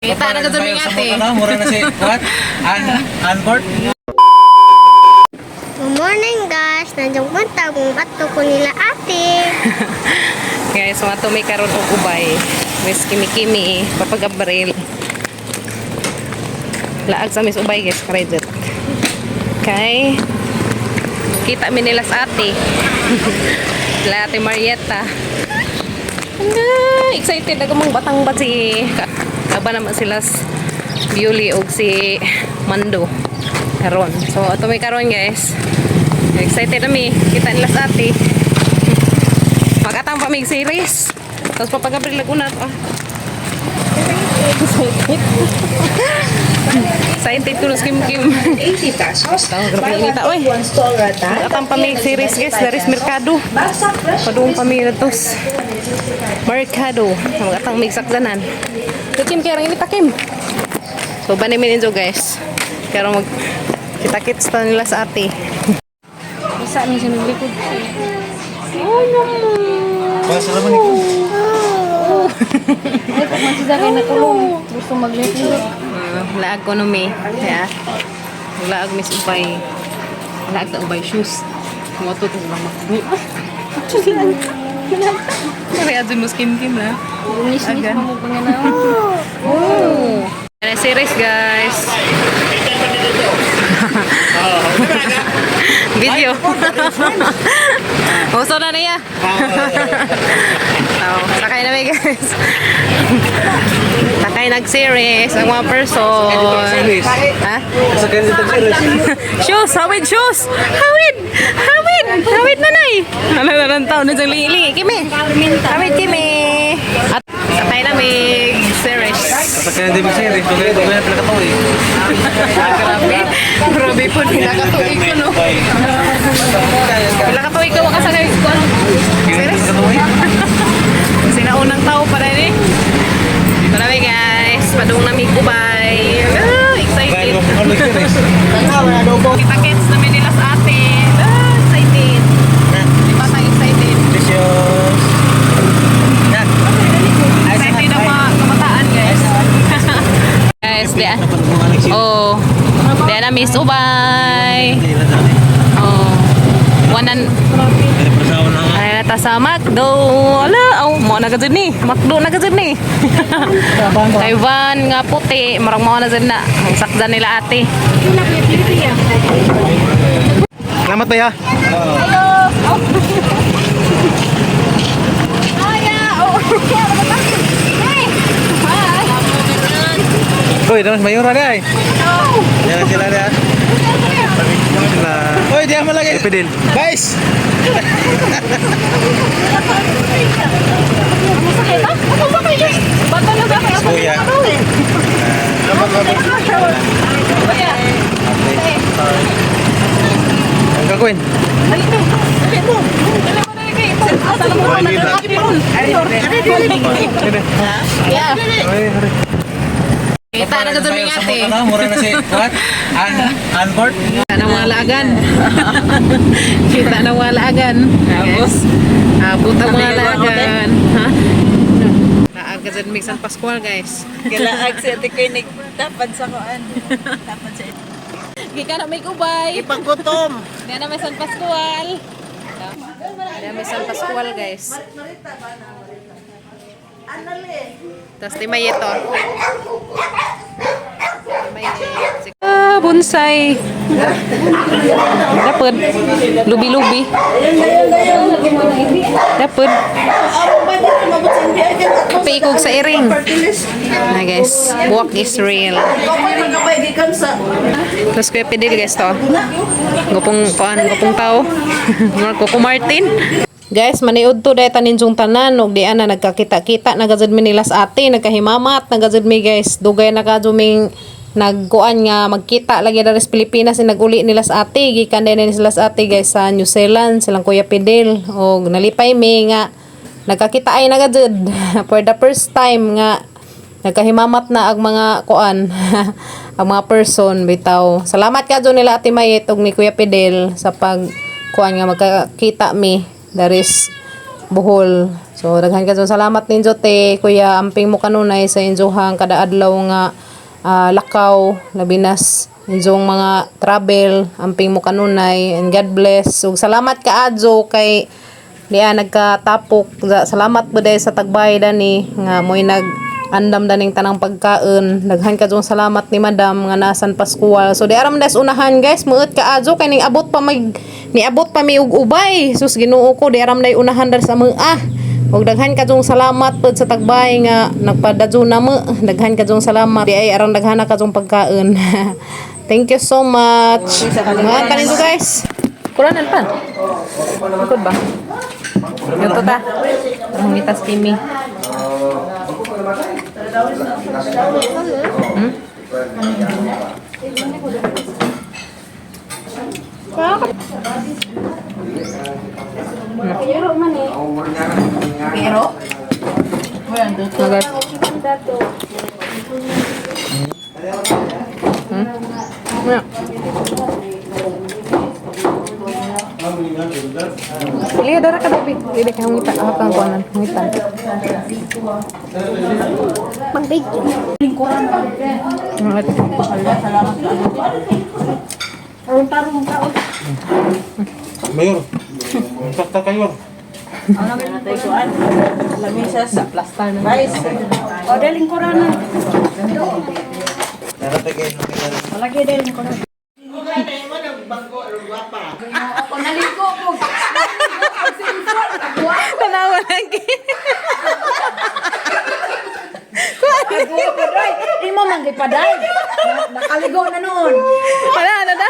Kita na gud mi ate. Ano, mura na si what? An Anbert? Good morning, guys! Nandiyan punta kung ato ko nila ate. Guys, mga tumi karon og ubay. Miss Kimi Kimi, papag-abril. Laag sa Miss Ubay, guys, credit. Kay kita mi nila sa ate. Sila Ate Marietta. Ang excited ako mga batang ba si kaba naman sila Yuli og si Mando karon. So ato may karon, guys. Excited na mi kita nila sa ate. Magatang pa mig series. Tapos papagabril laguna to. Ah. Excited. Excited ko Kim Kim. 80 pesos. Tawag, grabe Buy one, inita, take oy. one stall ratan. Magatang pa mig series, guys, daris merkado. Bagsak fresh. Padung pa mi natos. Merkado. Magatang mig sakdanan. Kim kaya rin inita Kim. So bani mi ninyo, guys. Pero mag kita-kits ta nila sa ate. Isa mi siya naglikod. Oh no. Basta naman ikaw. Ay, pag man siya kay nakulong, gusto maglipod. Laag ko no mi. Kaya laag Miss Ubay. Laag na Ubay shoes. Moto to silang makdo. Kaya dun mo skin kim na. Lunis-nis Agan. pa mo panganaw. Oh. Ano series, guys? Video. Uso na niya. Oh, sakay na mi, guys. Sakay nag-series ang mga person. Series. Ha? Sa kanila series. Shoes! Hawid shoes! Hawid! Hawid! Hawid nanay! Ano na lang taon na siyang lingi. Kimi! Hawid Kimi! At sakay na mig series. Sa kanila series, dugay dugay na pala ka to eh. Grabe. Grabe po. Pinakatuig ko, no? Pinakatuig ko. Makasakay ko. Series ka to eh. Sinaunang tao pa rin eh. Marami, guys. Padung na mig ubay. Ah, excited. Series. Kita-kits namin nila sa ate. Ah, excited. Di ba tayo excited? Delicious. Na. Excited ang mga kabataan, guys. Guys, di Oh. Di na Miss Ubay. Oh. Wanan ay ta sa McDo. Ala, oh, mo na gud ni. McDo na gud ni. Taiwan nga puti, marang mo na jud na. Ang sakdan nila ate. Salamat ba ya? Hoy, damas mayora di ay. Yan sila di ah. Sila. Hoy, diyan mo lagi. Epidil. Guys. Kuya. Ang gagawin? Yeah. Ay, hari. Kita na gud mi ate. Ano, mura na si what? An Anbert? Kita na mga laagan. Kita na mga laagan. Tapos, abot ang mga laagan. Ha? Laag ka dyan, San Pascual, guys. Gilaag si Ate Koy tapad sa kuan. Tapad sa Gika na may kubay. Ipanggutom. Diyan na may San Pascual. Diyan may San Pascual, guys. Tapos di may ito. Ah, bonsai. Dapat. Lubi-lubi. Dapat. Paikog sa iring. Na guys, walk is real. Tapos Kuya Pidil, guys, to. Gupong kuan, gupong tao. Marco Martin. Guys, maniud to dahil tanin yung tanan og di ana nagkakita-kita nagazud mi nila sa ate, nagkahimamat nagazud mi, guys. Dugay na ka ming nagkuan nga magkita lagi diri sa Pilipinas eh, naguli nila sa ate gikan din sila sa ate, guys, sa New Zealand silang Kuya Pidel og nalipay mi nga nagkakita ay nagazud for the first time nga nagkahimamat na ang mga kuan ang mga person bitaw. Salamat ka nila Ate Mayet ug ni Kuya Fidel sa pag kuan nga magkakita mi daris Bohol. So So daghan ka salamat ninyo te, kuya, amping mo kanunay sa inyohang kada adlaw nga lakaw, labinas inyong mga travel, amping mo kanunay, and God bless. Ug salamat kaadyo kay niya nagkatapok. Salamat po dahil sa tagbay dani nga mo'y nag andam daning tanang pagkaon. Daghan ka diyong salamat ni Madam nga nasan Pascual. So di aram das unahan guys, muot ka adyo kay ning abot pa mag niabot pa mi og ubay. Sus, Ginoo ko, di aram day unahan dar sa mga. Ug daghan ka diyong salamat pod sa tagbay nga nagpadadyo na mo. Daghan ka diyong salamat. Di ay arang daghan na ka diyong pagkaon. Thank you so much. Mga tanin guys. Kuranan pa. Likod ba? Yuto ta. Hungitas kimi. Pero? Magat. Yeah. Liya, dara ka dabi. Liya, kay hungita. Ah, kang kuanan. Hungitan. Mag-video. Magat. Mayor. Sakta kayo. Lamisa sa Plastar na. rice. O, daling korana. Naratay kayo. Malagi daling korana. Ako naligo ko. Tanawa lagi. Imo man gipaday. Nakaligo na noon. Wala, na na.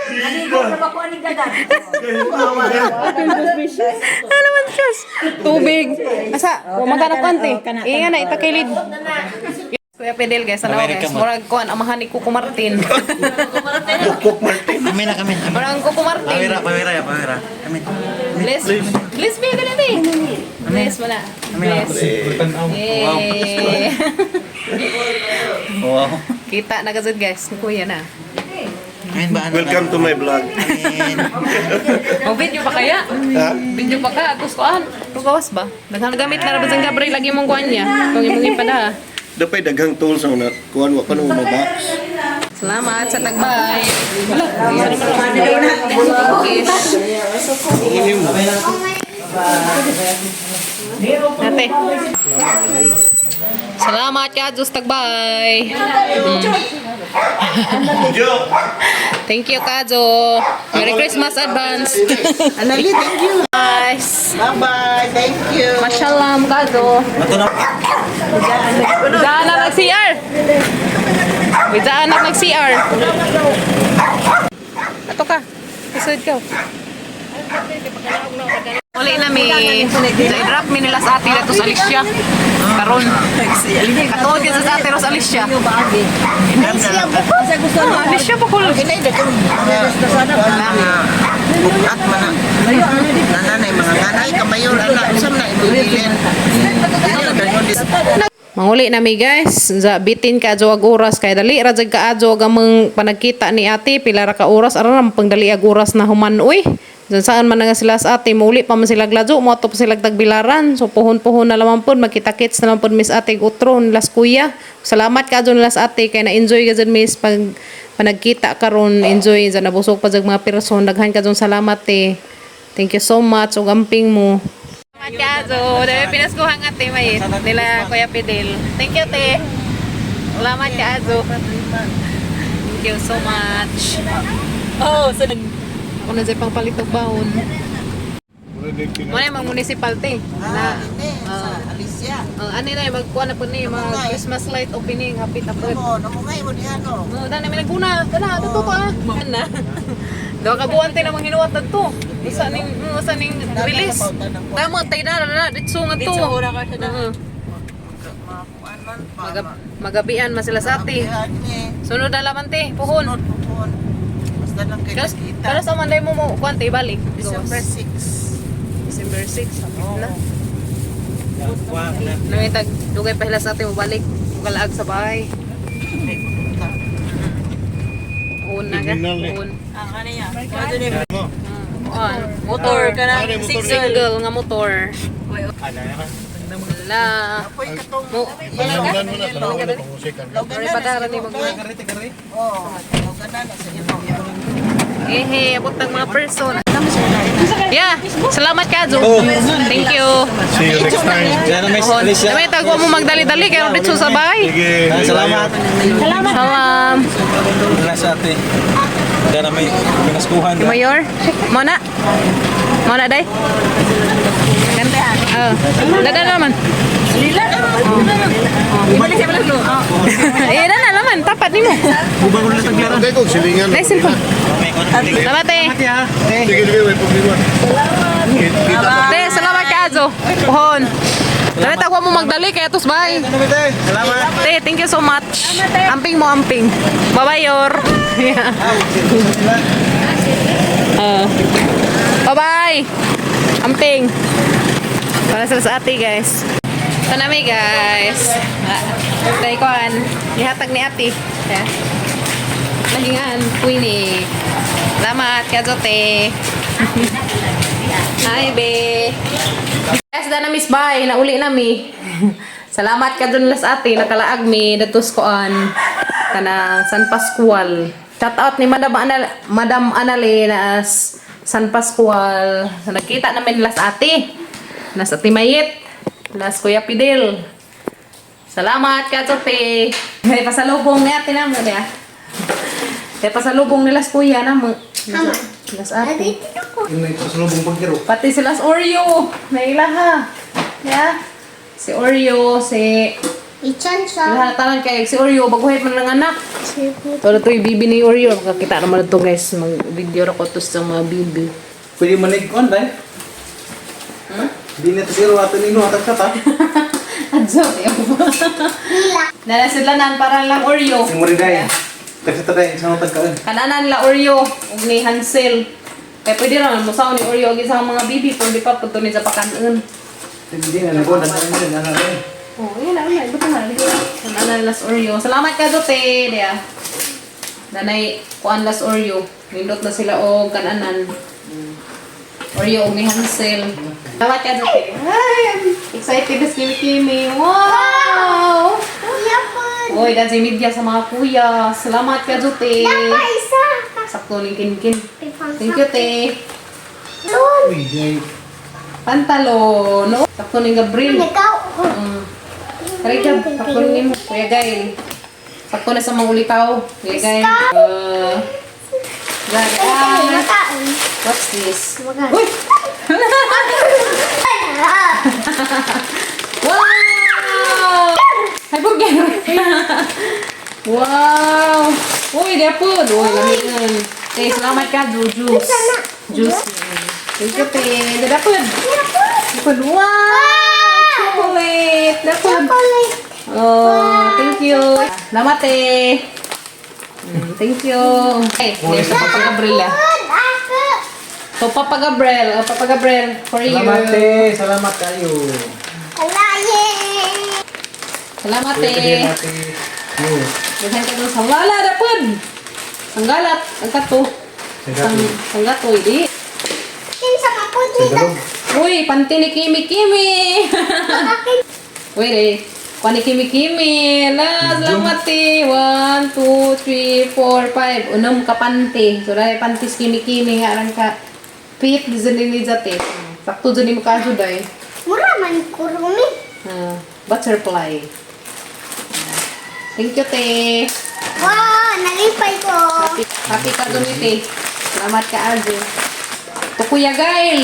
Naligo na ba ko aning dagat? Ano man kas? Tubig. Asa, magkano konti? Inga na, itakilid. Kuya Pedel guys, ano guys? Murag kuan amahan ni Kuko Martin. Kami na kami. Murag Kuko Martin. Pawira, pawira ya, pawira. Kami. Bless. Bless me, dali dali. Bless mo na. Bless. Yay. Wow. Kita na gazud guys, ni Kuya na. Amin ba? Welcome to my vlog. Amin. O video pa kaya? Ha? Video pa ka, agos kuan. Rugawas ba? Daghang gamit na ra ba sang Gabriel lagi mong kuan niya. Kung imong ipada. Dapay daghang tools ang na kuan wa pa nung mabox. Salamat sa tagbay. Hala, kiss. Ate. Salamat ka, Diyos tagbay. Thank you, Kajo. Merry Christmas advance. Anali, thank you. Guys. Bye-bye. Thank you. Mashallah, Kajo. Mato na. Bidaan na nag-CR. Bidaan na nag-CR. Ato ka. Kasud ka. Uli na mi. Drop mi nila sa ate na sa Alicia. Karon. Katuod ka sa ate sa Alicia. Oh, Alicia pa ko. Bukat man na. Nananay mga nganay kamayor anak usam na ibilin. Manguli na mi guys, za bitin ka adyo ag oras kay dali ra jud ka adyo ag among panagkita ni ate pila ra ka oras aron ang pangdali ag oras na human uy. Diyan saan man na nga sila sa ate, muli pa man sila gladyo, mo pa sila tagbilaran. So puhon-puhon na lamang pod, magkita-kits na lang pod miss ate ug utro nilas kuya. Salamat ka adyo nilas ate kay na-enjoy ka jud miss pag panagkita karon, enjoy za nabusog pa jud mga person. Daghan ka jud salamat te. Thank you so much ug amping mo. Salamat ka, Zo. Dahil pinaskuhan nga, te, may nila Kuya Fidel. Thank you, te. Salamat ka, Zo. Thank you so much. Oh, so Ako na dyan pang palitog baon. Muna yung mga municipal, te. Na, Sa Alicia. ano na, magkuha na po ni, mga Christmas light opening, happy tapos. Mo namungay mo diha no. Oh, dana may naguna. Dana, dito pa. Ana. Daw ka buwan tayo namang hinuwat to. Usa ning release. Tama tay na na ditso nga to. Ditso ora ka siya na. Oo. Magabian man sila sa ate. Sunod na laman te, puhon. Puhon. Basta lang kay Karas kita. karas sa manday mo mo kuan te balik. December 6. December 6, hapit na. Nangitag dugay pa sila sa ate mo balik. Mukalaag sa bahay. Una ka. Un. Ang ano niya? Ano niya? Kuan, Motor ka na. Ano yung motor? Single nga motor. Wala. Mo, Tanan mo na, tanaw na kung usay ka. sorry pa dara ni mag Kari, kari. Ehe, abot ng mga person. Yeah, salamat ka, Zo. Thank you. See you next time. Diyan na may Pohon. Alicia. Damay tagwa mo magdali-dali kay dito sa bahay. Sige. Ah, salamat. Salam. Wala sa ate. Diyan na may pinaskuhan. Mayor, mo na. Mo na day. Ganda. Oh. Dada naman. Eh, na naman tapat nimo. Ubang ulit ang klaro. Okay, kung silingan. Dai cellphone. Salamat eh. Sige, sige, may problema. Kita. Te, salamat ka, Azo. Pohon. Dami tagwa mo magdali kaya tos bye. Salamat. Te, thank you so much. Amping mo amping. Bye-bye, Yor. Yeah. Bye-bye. Amping. Para sila sa ate, guys. Ito nami, guys. Ah, Tay kuan. Ihatag ni ate. Yeah. Lahingan, Queenie. Salamat, Kazote. Hi, be. Yes, da na miss bye. Nauli na mi. Salamat ka dun las ate. Nakalaag mi. Datos koan. Kanang San Pascual. Shout out ni Madam Anal Madam Annalena as San Pascual. Nakita namin las ate. Nas ate Mayit. Las Kuya Pidel. Salamat ka ate. May pasalubong ni ate namo niya. May pasalubong nila sa kuya namo. Las ate. Yung may pasalubong pagkiro. Pati sila sa Oreo. Nailaha. Yeah. Si Oreo, si... Ichan siya. Lahat tanan kay si Oreo, baguhin man ng anak. Todo to yung bibi ni Oreo. Makakita naman ito guys. Mag-video ko to sa mga bibi. Pwede mo na ba? Di na to siro ato nino atag ka ta. Adyo, ayaw ba? Nala sila nan para lang Oreo. Yung mo rin day. Tag sa taday, sa tag ka. Kananan la Oreo ug ni Hansel. Kaya pwede ra man musaw ni Oreo og isang mga bibi pero di pa pud ni sa pakanon. Hindi na nago na na na na. Oh, yun na, yun na. Buto na. Kananan las Oreo. Salamat ka, Zote. Diya. Danay, kuan las Oreo. Nindot na sila og kananan. Oreo og ni Hansel. Salamat ka, Zote. Ay, I'm excited na si Kimi Kimi. Wow! Yapon. Uy, dan si media sa mga kuya. Salamat ka, Zote. Pa isa. Sakto ni Kinkin. Thank you, te. Doon. Uy, ay. Pantalon. No? Sakto ni Gabriel. Nagaw. Tara ka, sakto ni mo. Kuya Gail. Sakto na sa mga ulitaw. Kuya Gail. Gail. Ay, Ah, makaon. what's this? Makaon. Uy! Wow! Ay, burger! Wow! Uy, dapod! Uy, lamian. Eh, salamat ka, Ju. Juice. Juice. Thank you, te. Dapod! Dapod. Wow! Chocolate! Dapod! Chocolate. Oh, thank you. Salamat, eh. Thank you. Okay, next Papa Gabriel. Ah. Doon, ako. So, Papa Gabriel. Oh, Papa Gabriel, for you. Salamat eh, salamat kayo. Ala, yay. Salamat, Kuya eh. ate. Yo. Daghan ka ng sanggala, dapod. Sanggalat, ang kato. Sanggato. Sanggato, hindi. Kinsa man po dito. Tagalog. Uy, panty ni Kimi Kimi. Uy, re. Kuha ni Kimi Kimi. Ala, salamat eh. 1, 2, 3, 4, 5. Unom ka panty. So, dahil panty si Kimi Kimi nga lang ka. Pit, di dyan ni Jate. Sakto dyan ni mukha day. Mura man kurumi. Ah, butterfly. Thank you, te. Wow, nalipay ko. Happy, happy ka dun, te. Salamat ka, Azo. To Kuya Gail.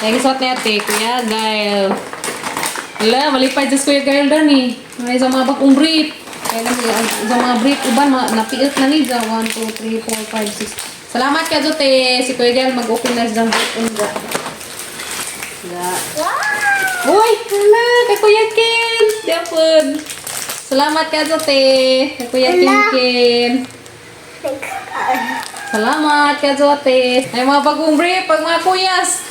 Yung isuot niya, te. Kuya Gail. Wala, malipay dyan si Kuya Gail dan eh. May isang mga bagong brief. Kaya lang, isang mga brief. Uban, mga, napiit na niya. 1, 2, 3, 4, 5, 6. Salamat ka, te. Si Kuya Gail mag-open na siyang brief. Unga. Wala. Wow. Uy, hala, kay Kuya Ken. Dapon. Salamat ka, te. Kay Kuya Ken Hala. Ken. Salamat ka, Zote. Ay, mga bagong brief, pag mga kuyas.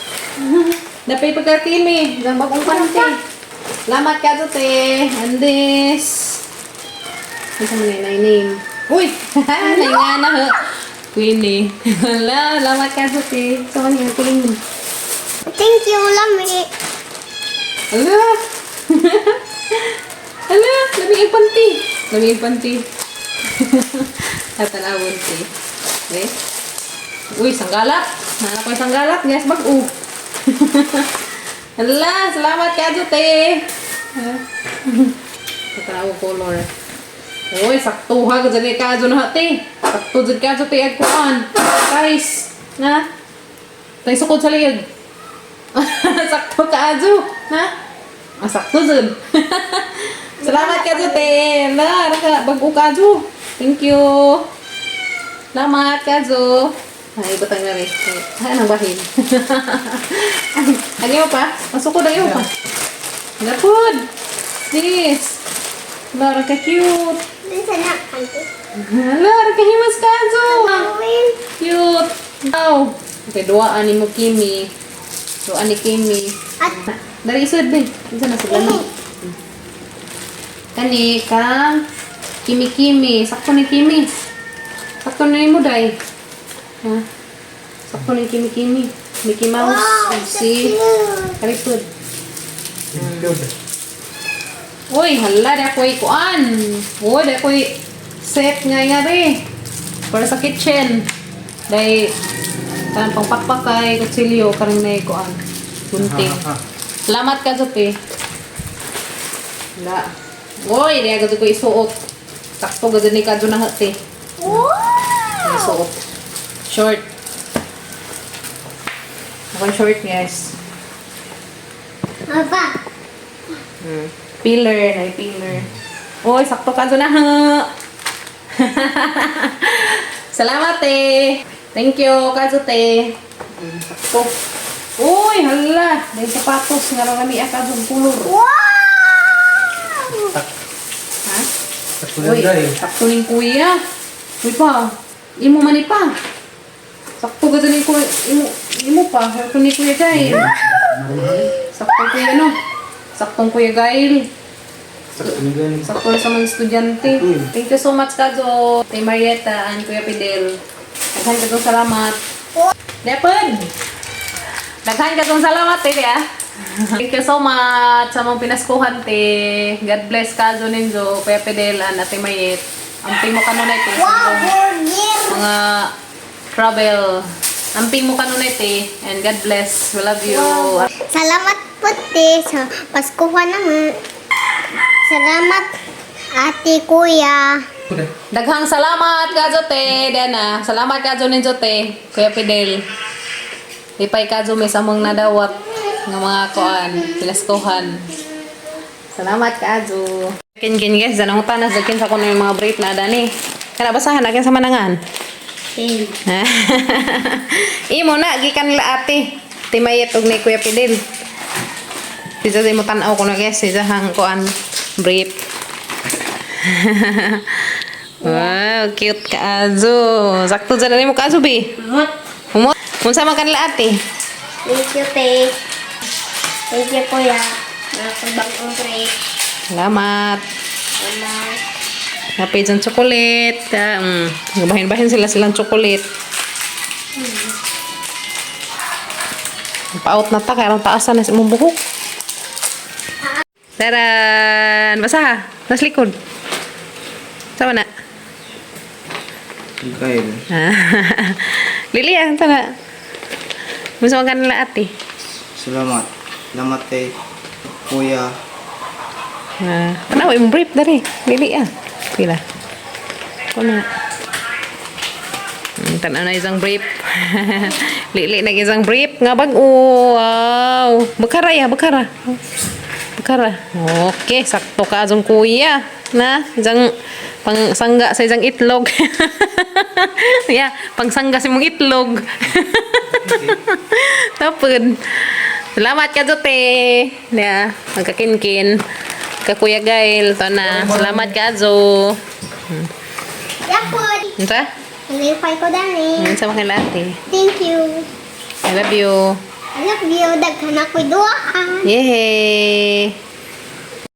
Napay pagkatimi. Ang bagong panty. Salamat ka, Zote. And this. Isa mo na yung name. Uy! Nainga na. Queenie. Hala, salamat ka sa te. Sa man yung kuling mo. Thank you, lami. Hala! Hala! Lami ang panty. Lami ang panty. Tatanawon te. Okay. Uy, sanggalat. Nahanap ko yung sanggalat. Guys, bag-o. Hala, salamat ka te. Tatanawon color. Uy, sakto ha. Gazali ka na te. Sakto dyan ka te. Agkuan. Guys. Na? Tayo sukod sa liig. Sakto ka, Azu. Na? Ah, sakto dun. Salamat ka, Azu, te. Na, naka, bago ka, Azu. Thank you. Salamat ka, Azu. Ay, batang na rin. Ay, anong bahin? Ang iyo pa? Masukod ang iyo pa. Lapod! This! Lara ka cute! Dun sa na, panty. Lara ka himas ka, Azu! Gawin. Cute! Wow! Okay, duaan ni mo, Kimi. Duaan ni Kimi. At, Dari isod, be. Isa na sila no? Kani, kang Kimi Kimi. Sakto ni Kimi. Sakto na ni mo, day. Ha? Sakto ni Kimi Kimi. Mickey Mouse. Wow, Ug so si cute. Karipod. Uy, hala, di ako'y kuan. Uy, di ako'y set nga nga rin. Para sa kitchen. Dahil, kanang pangpakpak kay kutsilyo, karang na kuan. Gunting. Salamat ka, Sote. Wala. Uy, di agad ko isuot. Sakto gad ni kadyo na hati. Wow! Isuot. Short. Okay, short, guys. Aba, Pillar, na pillar. Uy, sakto ka na ha. Salamat eh. Thank you, Kazu te. Sakto. Uy, hala. Dahil sapatos nga lang kami akadong kulor. Wow! Ha? Uy, sakto ning kuya. Uy pa, imo man ni pa. Sakto ka ning kuya, imo, imo pa. Sakto ni Kuya Gail. Sakto kuya no. Saktong Kuya Gail. Sakto sa mga estudyante. Thank you so much, Kazo. Tay Marietta and Kuya Fidel. Daghan ka salamat. Lepod! Daghan ka salamat, te, ah. Thank you so much sa mga pinaskuhan, te. God bless Kazo Ninjo, Kuya Fidel, and Ate Mayet. Amping mo kanunay, te. Sa Wow, burger! mga travel. Amping mo kanunay, te. And God bless. We love you. Salamat po, te, sa Paskuhan naman. Salamat, ate, kuya. Daghang salamat Kazo te, Diana. Salamat Kazo ninjo te, Kuya Fidel. Lipay Kazo may samang nadawat ng mga kuan, pilaskuhan. Salamat Kazo. Kin kin guys, danong tanas dakin sa kuno yung mga brief na dani. Kana basahan akin sa manangan. Imo na gikan nila ate. Timayet og ni Kuya Fidel. Siya sa imo tan-aw kuno guys, siya hang kuan brief. Wow, cute ka Azu. Sakto dyan na mo ka Azu, bi. Umot. Umot. Unsa man kanila ate? Thank you, te. Thank you, kuya. Nakabang break. Salamat. Salamat. Napay dyan chocolate. Ah. Bahin-bahin sila silang chocolate. Pa-out na ta, kaya ang taasan na sa imong buhok. Taran! Basa ha? Nas likod. Sama na. Kyle. Lili ah, tara. Unsa man kanila ate? Salamat. Salamat kay Kuya. Ah, tanaw imong brief diri. Dili ah. Pila. Kuno. Tanaw na isang brief. Lili na isang brief nga bag-o. Wow. Bakara ya, bakara. Bakara. Okay, sakto ka azong kuya. Na, isang pangsangga sa isang itlog. Yeah, pangsangga sa imong itlog. Tapon. Salamat ka, Zote. Yeah, magkakinkin. Kakuya Gail, to na. Salamat ka, Zo. Yapon! Unsa? Nalipay ko dani. Unsa man kay ate? Thank you. I love you. I love you. Daghan ako'y duaan. Yay!